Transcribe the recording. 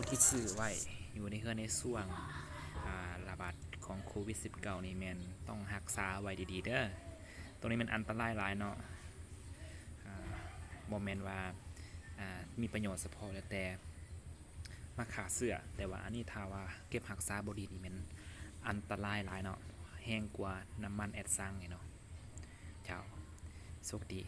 ທີ່ຊື້ໄວ້ຢູ່ໃນເຮືອນໃນຊ່ວງ ອ່າ ລະບາດຂອງໂຄວິດສິບເກົ້ານີ້ ແມ່ນຕ້ອງຮັກສາໄວ້ດີໆເດີ. ໂຕນີ້ແມ່ນອັນຕະລາຍຫຼາຍເນາະ. ອ່າ ບໍ່ແມ່ນວ່າ ອ່າ ມີປະໂຫຍດສະເພາະແຕ່ມາຂ້າເຊື້ອ, ແຕ່ວ່າອັນນີ້ຖ້າວ່າເກັບຮັກສາບໍ່ດີນີ້ແມ່ນອັນຕະລາຍຫຼາຍເນາະ, ແຮງກວ່ານ້ຳມັນແອັດຊັງນີ້ເນາະ. ເຈົ້າ ໂຊກດີ.